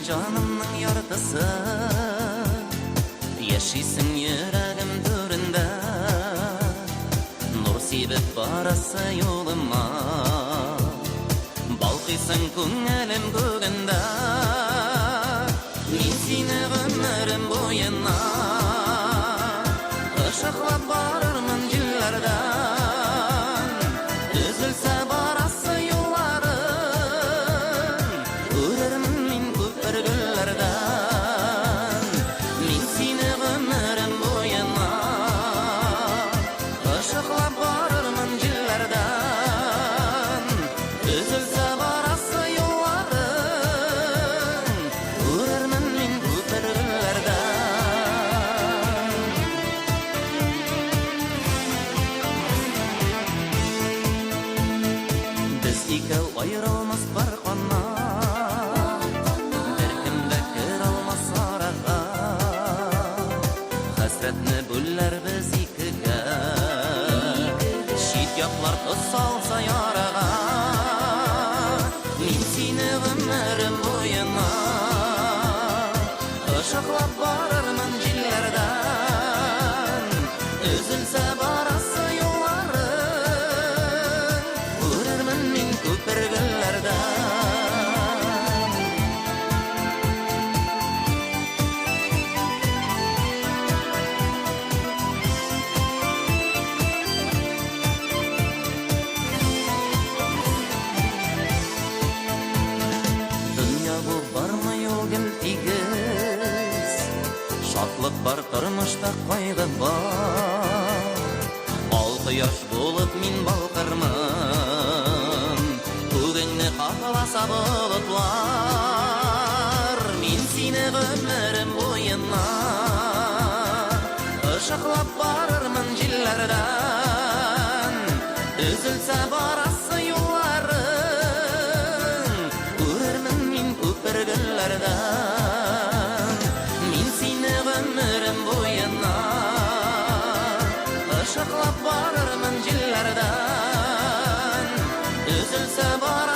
Җанымның яртысы, яшисең йөрәгем түрендә. Нур сибеп барасы юлыма, балкыйсың күңелем күгендә. Мин сине гомерем буена ышыклап барырмын җилләрдән. Өзелсә барасы юлларың, күрермен мин күпер гөлләрдән. Мин сине гомерем буена ышыклап барырмын җилләрдән. Өзелсә барасы юлларың, күрермен мин күпер гөлләрдән. Без икәү аерылмас пар канат, беркем дә керә алмас арага. Хәсрәтне бүләрбез икегә, чит яклар тоз салса ярага. Мин сине гомерем буена ышыклап барырмын җилләрдән. Өзелсә барасы юлларың, күрермен мин күпер гөлләрдән. Дөнья бу бармы юл гел тигез, шатлык бар тормышта, кайгы бар. Ал кояш булып мин балкырмын, күгеңне капласа болытлар. Мин сине гомерем буена ышыклап барырмын җилләрдән. Өзелсә барасы юлларың, күрермен мин күпер гөлләрдән. Мин сине гомерем буена ышыклап барырмын җилләрдән. Өзелсә барасы